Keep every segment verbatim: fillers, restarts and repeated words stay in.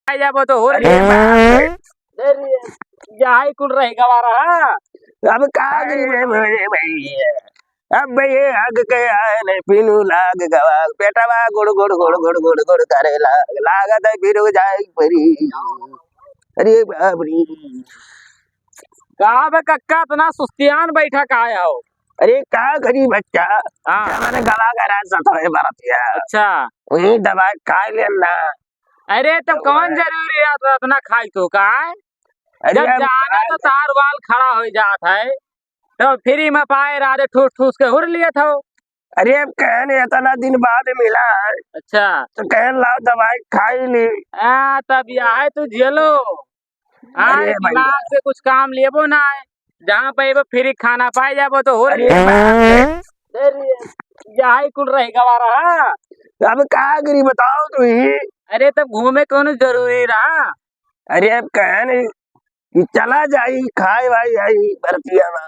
आ जाबो तो हो अरे रे। बाप रे। अरे, यही कुल रह गवा रहा। अब का करी रे भोले भैया? अब ये हग के आए ने पीनू लाग गवा, पेटवा गुड़ गुड़ गुड़ गुड़ गुड़ गुड़ करे लाग, लागत है फिर जाए परी। अरे बाप रे। का बे कक्का, इतना सुस्तियान बैठा काहे हो? अरे का करी बच्चा, हाँ। हमारे गला गला सतवे बरतिया। अच्छा। वही दवाई खा लेना। अरे, तब तो कौन वह जरूरी है तो इतना खाई तो का है? अरे, जब हम जाना तो तार वाल खड़ा हो जात है, तो फ्री में पाए राधे ठूस ठूस के हुर लिए थो। अरे, अब कहने इतना दिन बाद मिला है। अच्छा। तो कहन लाओ दवाई खाई ली। आ, तब यह है तू झेलो। हाँ, अरे भैया। दिमाग से कुछ काम लेबो ना है। जहाँ पे वो फ्री खाना पाए जाबो तो हो अरे रही है। बाप रे। अरे, यही कुल रह गवा रहा। अब का करी बताओ तू ही। अरे, तब घूमे कौन जरूरी रहा? अरे, अब कहे नहीं कि चला जाई, खाए भाई आई बरतिया में।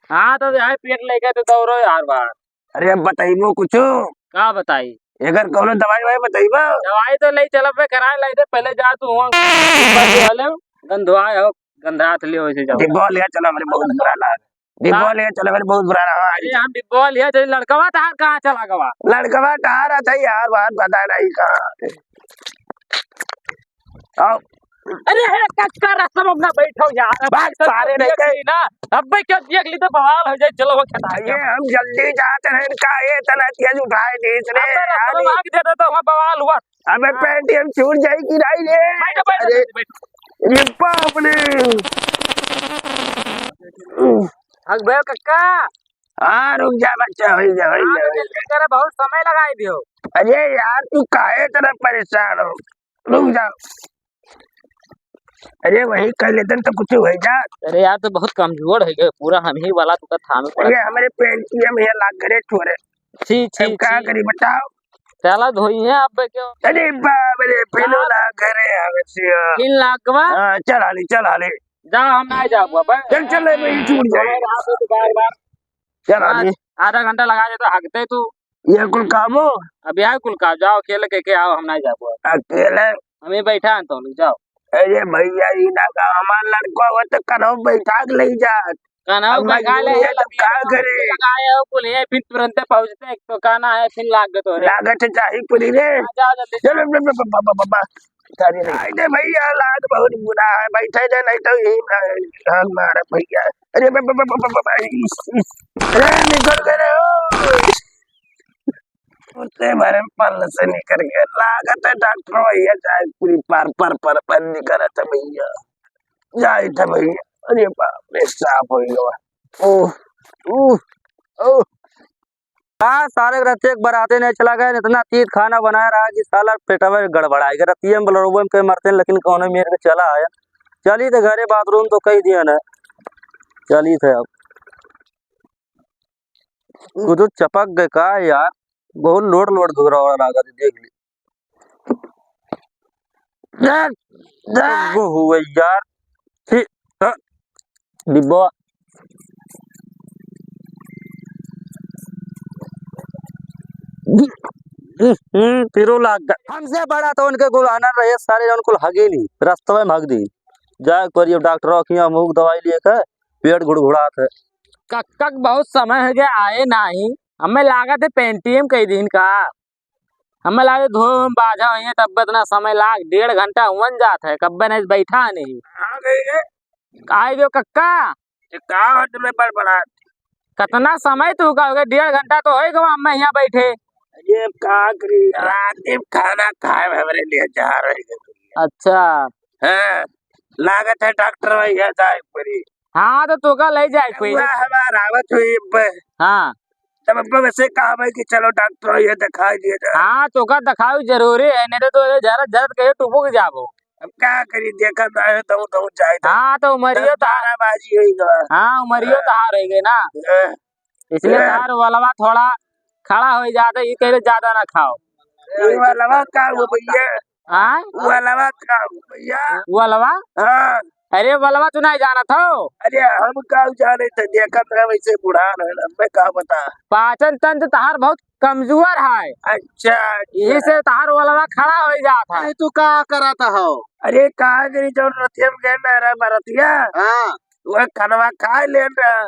हाँ, तो यही पेट लेके तो दौड़ो यार बाहर। अरे, अब बताइबो कुछ। का बताई? एकर कौनो दवाई ववाई बताइबो? दवाई तो ले चलब बे, कराए लाई दे, पहले जा तू हुआ ऊपर जो हले, गंधवाए हो, गंधात लियो वैसे जाओ। डिब्बो लिया चलो, हमरे बहुत बुरा लगा। डिब्बो का? लिया चलो, हमरे बहुत बुरा लगा। अरे, हम डिब्बो लिया चलो, लड़कवा तहार कहाँ चला गवा? लड़कवा तहार आता है यार, बात पता नहीं कहाँ। आओ। अरे, हे, कक्का, रास्ता में अपना बैठो यार। अब बात तो सारे देख लेके ली ना, अब भाई क्या देख ली तो बवाल हो जाए। चलो, वो खेता ये हम जल्दी जाते हैं, का ये इतना तेज उठाए दी इसने? अबे, रास्ता में आग दे दो तो वहाँ बवाल हुआ। अबे, हाँ। पैंट हम छूट जाए कि नहीं रे? बैठो, बैठो, अरे, बैठो। ये बाप रे। हक बे कक्का। हाँ, रुक जा बच्चा, हो जा, हो हाँ, जा, तो हो जल्दी जा। करे, बहुत समय लगाई दियो। अरे यार, तू काहे इतना परेशान हो? रुक जा। अरे वही कर लेते तो कुछ हो जा। अरे यार, तो बहुत कमजोर है गए, पूरा हम ही वाला तुका थामे पड़ा। अरे हमारे पेंटिया में ये लाग गए ठोरे। छी, छी, अब का छी। करी बताओ? चला धोई है अब क्यों? अरे बाप रे, फिर हाँ। लाग गए हमें से। फिर लाग गवा? हाँ, चला ले, चला ले। जा, हम ना जाबो अब। चल, चल, ले, भाई, छूट जाए। बार, बार, बार। चल, हाँ, आदमी। आधा घंटा लगा देता, हगते तू। ये कुल काम हो? अब यहाँ कुल काम, जाओ, अकेले के, के आओ, हम ना जाबो। अकेले? हमें बैठा है तो, जाओ। अरे भैया, ई ना का, हमार लड़को हो तो कन्हौ बैठा के ले जात। कन्हौ अब बैठा ले, मजबूरी है, तब का करे? लगाए हो, कुल है, फिर तुरंते पहुँचते, एक तो कहना है, फिर लाग गए तो रे। लागत है चाही पूरी रे। हाँ, जाओ जल्दी। चल, बा, बा, बा। अरे नहीं। अरे भैया, हालात बहुत बुरा है, बैठे दे, नहीं तो यही ना, जान मारे भैया। अरे बे, बे, बे, इस, इस, अरे निकल गए रे, ओ। उतने भरे में पल्ल से निकल गए। लागत है डॉक्टर भैया जाए पूरी पर, पर, पर, पर निकलत है भैया। जाए थे भैया। अरे बाप रे, साफ हो गया। ओह, ओह, ओह। का सारे रतिया के बराते नहीं चला गए, इतना तीत खाना बनाया रहा कि साला पेटवे गड़बड़ाए गए। रतिया में बलरवे में के मरते हैं, लेकिन कौनो मेर के चला आया। चली तो घरे, बाथरूम तो कही दिया ना, चली थे अब। कुछ चपक गए का यार, बहुत लोड लोड घुघरावा लागत है, देख ली। वो हुए यार। छी, हाँ, डिब्बा। हम्म, फिरो लाग गए। हमसे बड़ा तो उनके कुल आनर रहे, सारे जन कुल हगेली, रस्तवे में हग दी। जाए करिए डॉक्टर के यहाँ मुँह दवाई लिए के, पेट गुड़गुड़ात है। कक्का के बहुत समय हो गया आए नाही, हमें लागत है पेंटियम कई दिन का। हमें लागे धो हम बाझा होइए, तब इतना समय लाग, डेढ़ घंटा हुअन जात है, कब्बे नहीं बैठा नहीं। आ गई रे। आए गयो कक्का। ये का हो तुम्हें बड़बड़ात? कितना समय तू का हो गया? डेढ़ घंटा तो होए गवा हमें यहाँ बैठे। अरे अब का करी, रात में खाना खाए हमरे लिए जा रही है। अच्छा। हाँ, लागत है डॉक्टर भैया जाए पड़ी। हाँ, तो तोका ले जाए कोई। हुआ हमार आवत हुई अब। हाँ। तब अब्बा वैसे कहा भाई कि चलो डॉक्टर ये दिखाई दिया जाए। हाँ, तोका दिखाओ जरूरी है, नहीं तो, तो ये जरत जरत के टुपुक जाबो। अब का करी, देखा ना है तो, तो जाए तो। हाँ, तो उमरियो तब तार। बाराबाजी हुई गवा। हाँ, उमरियो हाँ। तार हो गए ना। हाँ। इसलिए हाँ। तार वलवा थोड़ा खड़ा हो जाता, ये कह रहे ज्यादा ना खाओ। ये वलवा का हुआ भैया? हाँ? वलवा का हुआ भैया? वलवा? हाँ। अरे वलवा तू नहीं जानत हो? अरे हम का जाने थे, देखत है वैसे बुढ़ान है, हमें का बता। पाचन तंत्र तहार बहुत कमजोर है। अच्छा, अच्छा। यही से तहार वलवा खड़ा हो जात है। अरे तू का करत हो? अरे का करी, जौन रतिया में गए ना रे बरतिया, हाँ। वह खनवा खाए लेन रहा,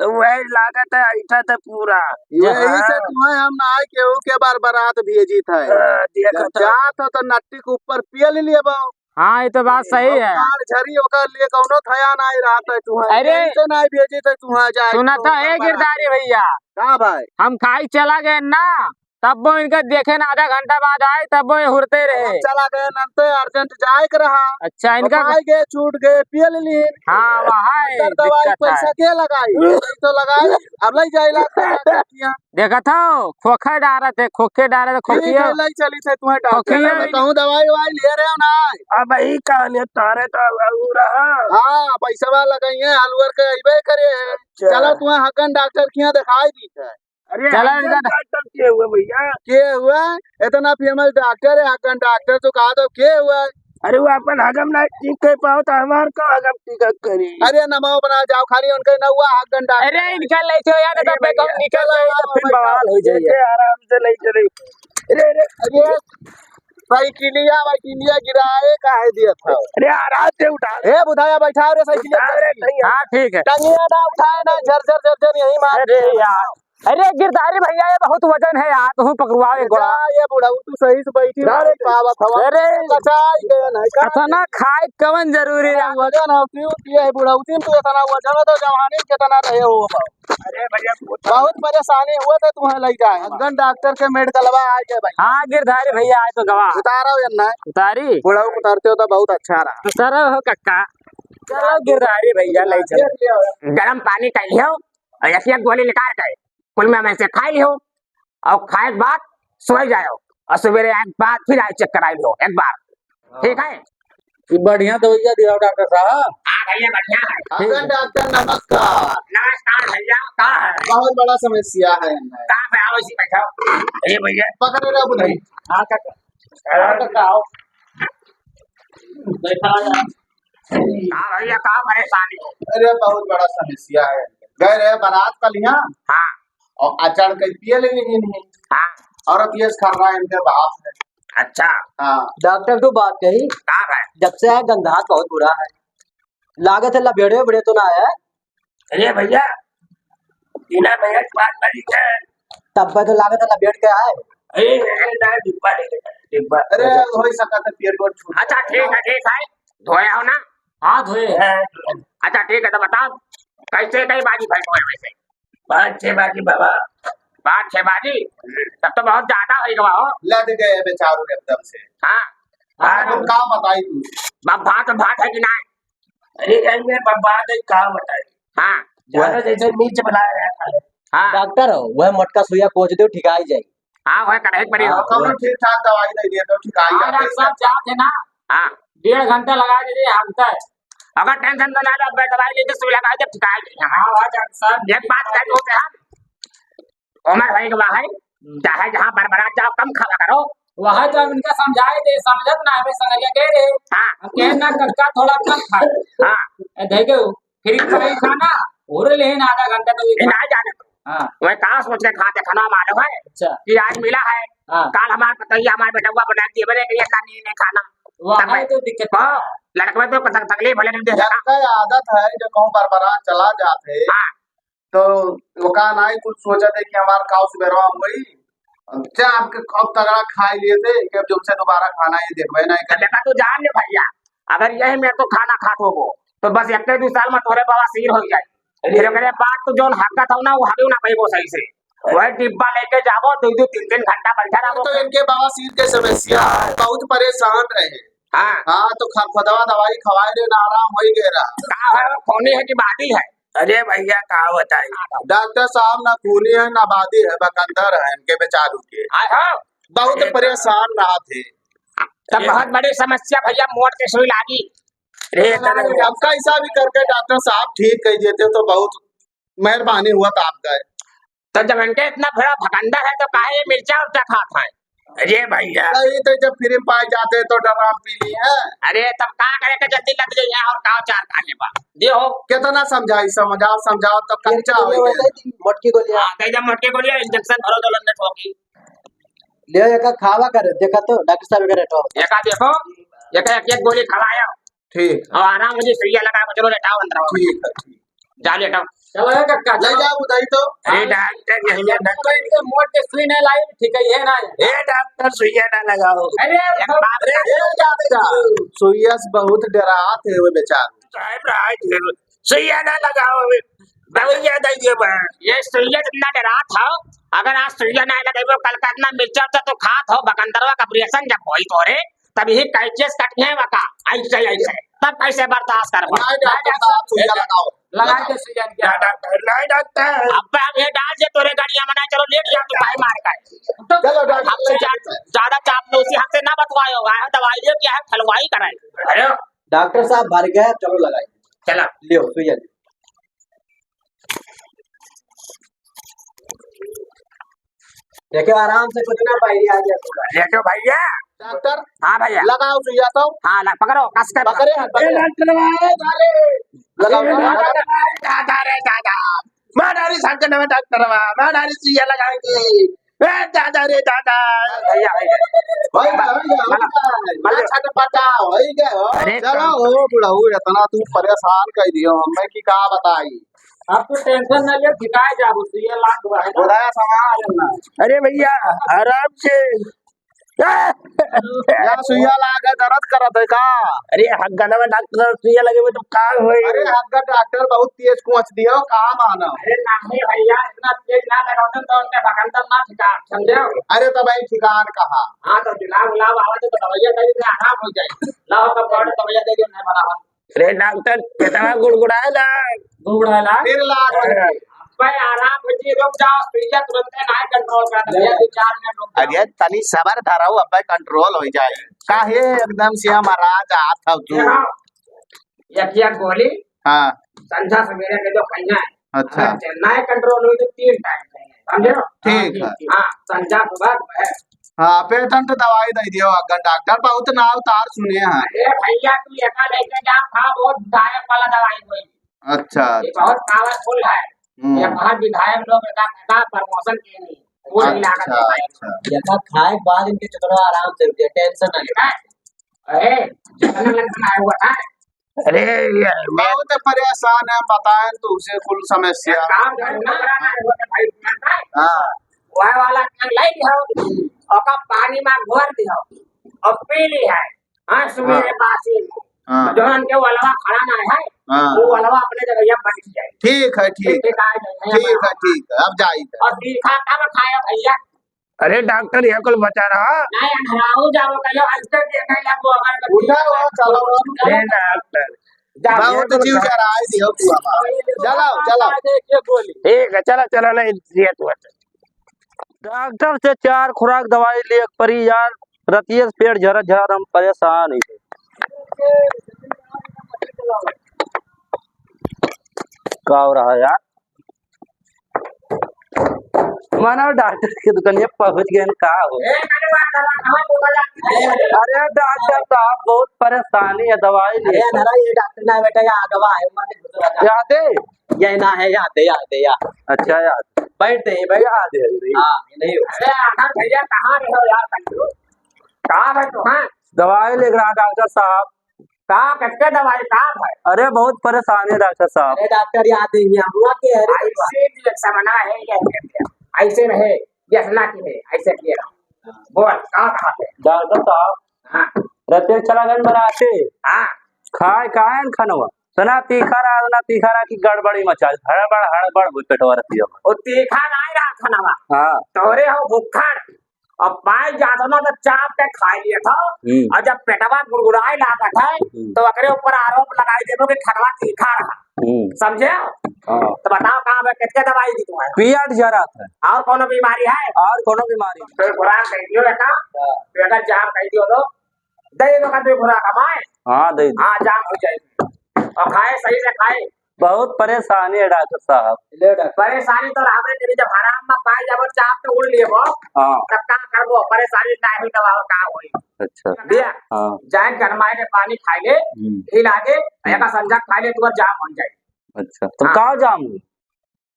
तो वह लागत है ऐठा था पूरा। यही से हाँ। तुम्हें हम ना आए केहू के बार बारात भेजी था। हाँ, देखा जब था। जात हो तो नट्टी के ऊपर पियल लेबो। हाँ, ये तो बात सही अब है। कान झरी ओकर लिए कौनो थया नाई रहत है तुहां। अरे! यही से नाई भेजी थे तुहां जाए सुना तो था, ए बारात। गिरधारी भैया। का भाई? हम खाई चला गए ना, तब वो इनका देखे ना, आधा घंटा बाद आए, तब वो हुरते रहे। हम चला गए ना तो urgent जाए के रहा। अच्छा, इनका पाए गए, छूट गए, पियल लीन। हाँ, वहाँ है अंदर दवाई दिक्कत है। पैसा के लगाई? नहीं तो लगाई, अब ले जाए लाख के लाख रुपया। देखत हो, खोखे डारत है, खोखे डारत है, ठीक खोखिया। है, ले चली थे तुम्हें डॉक्टर खोखिया में। कहूँ दवाई ववाई लिए रहे हो ना? अब यही कहले तारे तो अब उ रहा। हाँ, पैसा वाला लगाई है, हलवर के अइबे करे है। अच्छा। चलो तुम्हें हगन डॉक्टर के यहाँ दिखाई दी है। अरे चलो हगन इधर। डॉक्टर के हुए भैया? के हुए? इतना famous डॉक्टर है हगन डॉक्टर, तो कहा दो के हुए? अरे वो अपन हगम ना ठीक कर पाओ तो हमार को हगम ठीक करी? अरे नमो बना जाओ, खाली उनके न हुआ हगन डॉक्टर। अरे इनका ले चो यार, अरे तब भैया, कौन निकल चलो जाए, यार, तो फिर भैया, बवाल हो जाए। लेके आराम से ले चले। अरे, अरे, अरे, साइकिलिया, वाइकिलिया गिराए काहे दिया था? अरे, आराम से उठा। ए, बुधाया, बैठा रे साइकिलिया। उठा रे, भैया। हाँ, ठीक है। टंगिया ना उठाए ना, झर, झर, झर, झर यहीं मार। अरे यार। अरे, गिरधारी भैया, ये बहुत वजन है यार, तू पकड़वा एक गोड़ा। जा, ये बुढ़ऊ, तू सही से बैठी ना रे। पावत हवा। अरे। कचाई गया ना, का अतना खाए कवन जरूरी है? वजन हो, क्यों किया है बुढ़ऊ? तू इतना वजन है तो जवानी में कितना रहे हो? अरे भैया, बहुत बहुत परेशानी हुआ था तुम्हें ले जाए। अगन डॉक्टर के मेडिकलवा आ गया भाई। हाँ, गिरधारी भैया आए तो गवा। उतारो या ना। उतारी? बुढ़ऊ उतारते हो तो बहुत अच्छा रहा। उतारो हो कक्का। चलो गिरधारी भैया, ले चलो। गरम पानी कर लियो और एक एक गोली निकाल के कुल में, में से खाई लियो। और खाए के बाद सोए जाओ और सवेरे आए के बाद फिर आए चेक कराई लो एक बार, हाँ। ठीक है? ये बढ़िया दवाइयाँ दिया डॉक्टर साहब। हाँ भैया, बढ़िया है। ठीक है। डॉक्टर नमस्कार। नमस्कार भैया, का है? बहुत बड़ा समस्या है। का है? आओ इसी बैठो। ये भैया। पकड़े रहो बुढ़ई। हाँ काका। हाँ काका, आओ। बैठा रहो। का भैया, का परेशानी हो? अरे बहुत बड़ा समस्या है। गए रहे बारात कलिया। हाँ। और अचार कहीं पिए लेने के लिए। हाँ। औरत ये खर्रा इनके बाप है। अच्छा। हाँ। डॉक्टर तो बात कही। का है? जब से है गंधात बहुत बुरा है। लागत है लबेड़े बड़े तो ना आया है। अरे भैया, बिना भैया की बात बनी है। तब पे तो लागत है लबेड़ के आए। अरे, अरे, ना, डिब्बा लेके जा, डिब्बा। अरे, हो ही सका था, पेट बहुत छूट अच्छा, गया। ठीक है, ठीक है। धोए हो ना? हाँ, धोए। हाँ। अच्छा, ठीक है, तो बताओ, कैसे कई बाजी भाई धोए वैसे? पाँच छह बाजी बाबा। पाँच छह बाजी? तब तो बहुत ज्यादा हो गवा हो। लद गए बेचारू एकदम से। हाँ। हाँ, तुम का बताई तू? बाप भात, भात है कि ना? अरे, यही मेरे बाप बात है, का बताई? हाँ। ज्यादा वह जैसे मिर्च बनाया रहा था। हाँ। डॉक्टर हो, वह मोटका सुइया कोच दो, ठिकाई जाई। हाँ, वह कढ़ाई पड़ी हाँ, हो। कौनो ठीक ठाक दवाई दे दिए तो ठिकाई हाँ, जाते डॉक्टर साहब, हैं। जाते ना। हाँ। डेढ़ घंटा लगा दीजिए, हम तय। अगर टेंशन तो ना लो, अब दवाई लेके सुई लगा दे, ठिकाई जाई। हाँ, हाँ, डॉक्टर साहब। एक बात कह दो, क्या? उमर होई गवा है, हम्म। चाहे जहाँ बरबरात जाओ, कम खावा करो। वहाँ तो हम इनका समझाए थे, समझत ना हमें संगरिया कह रहे। हाँ। हम कहे ना, "कक्का थोड़ा कम खा।" हाँ। ए, देखे हो, फिर एक बार ही खाना, और लेन आधा घंटा तो ये ये ना जाने दो। हाँ। वह का सोच के खाते खाना मालूम है अच्छा। कि आज मिला है, हाँ। काल हमार पतैया, हमार बेटवा बना दिए, बोले कि ये इतना नहीं, नहीं खाना। वहाँ तब तो दिक्कत हाँ, लड़कवा तो तक-, तकलीफ भले नहीं दे सका। लड़का ये आदत है, जो कहूँ बरबरात चला जाते, हाँ। तो ओका नाई कुछ सोचत है कि हमार काऊ सुबेरवा होई। चाप के खूब तगड़ा खाई लिए थे कि अब जब से दोबारा खाना ये देखबे नाई तो करे। देखा, तू जान ले भैया, अगर यही में तो खाना खात होबो, तो बस एक दो साल में तोरे बवासीर हो जाए। अरे। फिर ओकरे बाद तू जौन हरकत हो ना, वो हबे ना पैबो सही से। अरे। वही डिब्बा लेके जाबो, दो दो तीन तीन घंटा बैठा रहबो। तो इनके बवासीर के समस्या है, बहुत परेशान रहे। हाँ। हाँ, तो खरखुदवा दवाई खवाए रहे ना, आराम हो ही गए रहा। का है, वो खूनी है कि बादी है? अरे भैया, का बताई? डॉक्टर साहब ना खूनी है, ना बादी है, बकंदर है इनके बेचारू के। हाँ, हाँ। बहुत अरे परेशान रहा थे। तब अरे बहुत बड़ी समस्या भैया, मोट के सुई लागी। अरे, अब कैसा भी करके डॉक्टर साहब ठीक कर देते तो बहुत मेहरबानी हुआ तो आपका। तो जब इनके इतना बड़ा भकंदर है तो काहे ये मिर्चा उर्चा खात हैं? अरे भैया। नहीं तो जब फ्री में पाए जाते तो ड्राम पी ली है। अरे तब का करे के जल्दी लग जाई है और का चार खाने बा। दे हो। कितना समझाई, समझाओ, समझाओ तो कच्चा हो गया। मोटकी गोली। हाँ, दे जब मोटकी गोली, इंजेक्शन भरो तो लंदन ठोकी। ले एका खावा करे, देखा तो डॉक्टर साहब एका रेटो। एका देखो, एका एक एक गोली खवाया। ठीक है। और आराम से सुइया लगा के चलो, लेटाओ अंदर। ठीक है, ठीक। जा लेटाओ। चलो ए कक्का, ले चलो। जाओ उधर ही तो। अरे डॉक्टर नहीं है, डॉक्टर। इनके मोट के सुई नहीं लाई, ठीक है, ये ना है। ए डॉक्टर, सुइया ना लगाओ। अरे, एक बात अरे, बता। ए डॉक्टर, सुइया से बहुत डरात है वो बेचारा। साहब, राज है, सुइया ना लगाओ, दवाइया दे दे बा। ये सुइया जितना डरात हो, अगर आज सुइया ना लगाइबो, कल का इतना मिर्चा उर्चा तो खात हो, बकंदरवा का ऑपरेशन जब होई तोरे, तब ही कैचेस कट गए वका, ऐसे, ऐसे। तब कैसे बर्दाश्त करबा? नहीं डॉक्टर साहब, सुइया लगाओ। लगा दे सुइया क्या? ना डॉक्टर, नहीं डॉक्टर। अब हम ये डाल दे तोरे गाड़िया में, ना चलो लेट जा तू भाई मार का। चलो डॉक्टर, हमसे ले जा-, चलते हैं। ज्यादा चापलूसी हमसे ना बतवायो, आए दवाई ले क्या है, खलवाई कराए। अरे डॉक्टर साहब भर गया, चलो लगाई। चला। लियो सुइया लियो। देखो आराम से, कुछ ना पाई आ गया। देखो भैया। डॉक्टर। हाँ भैया। लगाओ सुइया तो। हाँ, ला, पकड़ो, कस कर। पकड़े हैं, ए पकड़े। डॉक्टर भाई, अरे। लगाओ, ए लगाओ। डॉक्टर भाई, दादा रे दादा, मार डारी साहब के नाम डॉक्टर भाई, मार डारी सुइया लगाएंगे। ए दादा रे दादा। भैया, भैया। भाई, भाई, भाई, भाई, भाई, छटपटा, भाई, क्या हो? अरे, चलो, काम ओ बुढ़ऊ, इतना तू परेशान कर दियो हमें कि का बताई। आप तो टेंशन ना ले, झिकाए जाबो, सुइया लाग बा, है ना? थोड़ा सा संभाल ना। अरे भैया, आराम से। या सुइया लागे, दर्द करत है का? अरे हग्गा ना डॉक्टर, सुइया लगे में तो का होई? अरे हग्गा डॉक्टर बहुत तेज कुछ दियो, का मानो? अरे नहीं भैया, इतना तेज ना लगाओ तो उनके भगंदर ना ठिकान, समझे हो? अरे तो भाई ठिकान कहाँ? हाँ तो जुलाब उलाब आवे तो दवाइयाँ दे दे, आराम हो जाए। लाओ तो बड़ दवाइयाँ दे दो, नहीं बराबर। अरे डॉक्टर, पेटवा गुड़गुड़ाए ला। गुड़गुड़ाए ला? फिर लाग हाँ। अबे आराम हो जी, रुक जाओ, सुइया तुरंते ना कंट्रोल कर दे, दो चार मिनट रुक जाओ। अरे तनी सबर धराओ, अबे कंट्रोल हो जाए। काहे एकदम से हमारा जात हो तू? देखो, एक, एक गोली हाँ। संझा सवेरे के जो खाना है, अच्छा। अगर चलना है कंट्रोल हो तो तीन टाइम खाना है, समझे हो? ठीक है। हाँ, संझा सुबह दोपहर। हाँ, पेटन तो दवाई दे दियो, अगर डॉक्टर बहुत नाव तार सुने हैं। अरे भैया, तू एका लेके जा, खा, बहुत विधायक वाला दवाई कोई। अच्छा, ये अच्छा। बहुत पावरफुल है। हम्म। ये बहुत विधायक लोग एका, एका प्रमोशन किए नहीं। वो नहीं लागत अच्छा, है। अच्छा। एका खाए के बाद इनके चुकड़ा आराम से उठे, टेंशन ना ले। अरे, जितना लक्षण आया हुआ था, अरे यार, मैं बहुत परेशान है, बताएं तो उसे कुल समस्या। एक काम करो ना, हाँ। वह वाला कल लाई हो, ओका पानी में घोर दियो, और पी ली है। हाँ, सुबह हाँ। बासी में। हाँ। जो उनके वलवा खड़ा ना है, हाँ। वो वलवा अपने जगह बैठ जाए। ठीक है, ठीक ठीक है। है, ठीक है, ठीक है, अब जाइए। और तीखा कब खाया भैया? अरे डॉक्टर, ये कुल बचा रहा। नहीं, अंधराऊ जाओ, कहियो, आज तक देखे ला, वो अगर उठा, वो चलो। ए डॉक्टर, जा, बहुत ये जीव कुल जराए दियो तू हमार। चलो, चलो। ये गोली। ठीक है, चलो, चलो, नहीं, ये तू अच्छा। डॉक्टर से चार खुराक दवाई लिए परी यार, रतिये से पेट झरत झरत हम परेशान ही। का हो रहा है यार? मानव डॉक्टर के दुकानिया पहुंच गए न, का हो? अरे डॉक्टर साहब, बहुत परेशानी है, दवाई ले। अरे अनहरा, ये डॉक्टर ना बेटा, ये आगवा है, मत घुस रहा। याद है? ये ना है, याद है, याद है, याद। अच्छा, याद। बैठ दे, बैठ। याद है, याद है। हाँ, ये नहीं हो। अरे आनर भैया, कहाँ रहे हो यार? कहाँ है तू, हाँ? दवाई ले रहा डॉक्टर साहब। का, कच्चे दवाई का भाई? अरे, बहुत परेशान है डॉक्टर साहब। अरे डॉक्टर, याद है, यहाँ हुआ के, अरे ऐसे भी एक समना है, ये ऐसे किया, ऐसे रहे, ये असला की है, ऐसे किया। बोल, का कहा थे? डॉक्टर साहब, हाँ। रतिया चला गन बनाते। हाँ। खाए काहे न खनवा? तना तीखा रहा, तना तीखा रहा कि गड़बड़ी मचा, हड़बड़, हड़बड़ हुई पेटवा रतिया में। वो तीखा नहीं रहा खनवा। हाँ। तोरे हो भुक्खड़। अब पाए जात ना तो चाप के खा लिया था। हम्म। और जब पेटवा गुड़गुड़ाए लागत है, हम्म। तो ओकरे ऊपर आरोप लगाई देबो कि खनवा तीखा रहा। हम्म। समझे? हाँ। तो बताओ, कहाँ पे कितने दवाई दी तुम्हारे? पियट जरा था। और कोनो बीमारी है? और कोनो बीमारी? तो खुराक दे दियो बेटा। हाँ। बेटा, जाम कह दियो तो। दे दो का दे खुराक हमारे। हाँ, दे दो। हाँ, जाम हो जाएगी। और खाए, सही से खाए। बहुत परेशानी है डॉक्टर साहब। परेशानी तो हमरे के भी जब हराम में पाए जाबो, चाप तो उड़ लेबो। हाँ। तब का करबो? परेशानी ना हुई तब और का होई? अच्छा। भैया, हाँ। जाए गरमाए के पानी खाए ले, हम्म। घी लागे, हम्म। एक संझा खाए ले, तुअर जाम हो जाए। अच्छा, तो हाँ। का जाम हो?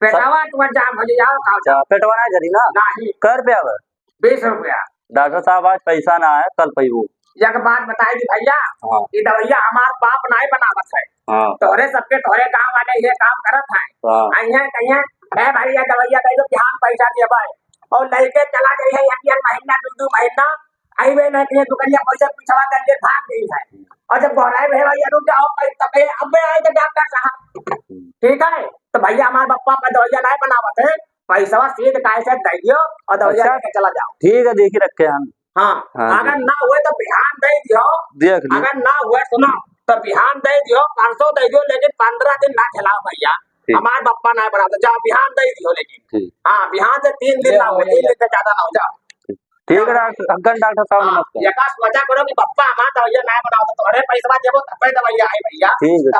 पेटवा तुअर जाम हो जाए, और का अच्छा, जाम? पेटवा ना जरी ना? नहीं। कै रुपया बा? बीस रुपया। डॉक्टर साहब, आज पैसा ना है, कल पैबो। एक बात बताई दी भैया, हाँ। ये दवाइया हमार बाप नाई बनावत है। हाँ। तोहरे सबके, तोहरे गांव वाले ये काम करत हैं। हाँ। अइहें कहिए, "ए भैया, दवाइया दे दो, बिहान पैसा देबे।" और लेके चला जाइए एक, एक महीना, दो, दो महीना, अइबे नहीं कहिए, दुकनिया पैसा पिछवा करके भाग गई है। और जब बोलाए, "भैया, रुक जाओ," तब कहिए, "अब मैं आए थे डॉक्टर साहब।" ठीक है, तो भैया, हमार बप्पा पर दवाइया नाई बनावत है, पैसवा सीध काहे से दे दियो और दवाइया अच्छा। लेके चला जाओ। ठीक है, देखी रखे हम। हाँ, हाँ, अगर जी। ना हुए तो बिहान दे दियो। देख ली। अगर ना हुए, सुनो, तो बिहान दे दियो, परसों दे दियो, लेकिन पन्द्रह दिन ना खिलाओ भैया। ठीक। हमार बप्पा ना बना दो, जाओ बिहान दे दियो, लेकिन ठीक। हाँ, बिहान से तीन दिन ना हुए, तीन दिन से ज्यादा ना हो, जाओ। ठीक है डॉक्टर, अग्गन डॉक्टर साहब, हाँ, नमस्कार। एका सोचा करो कि बप्पा हमार दवाइया ना बनाओ, तो तोहरे पैसवा देबो, तबे दवाइया आई भैया। ठीक है।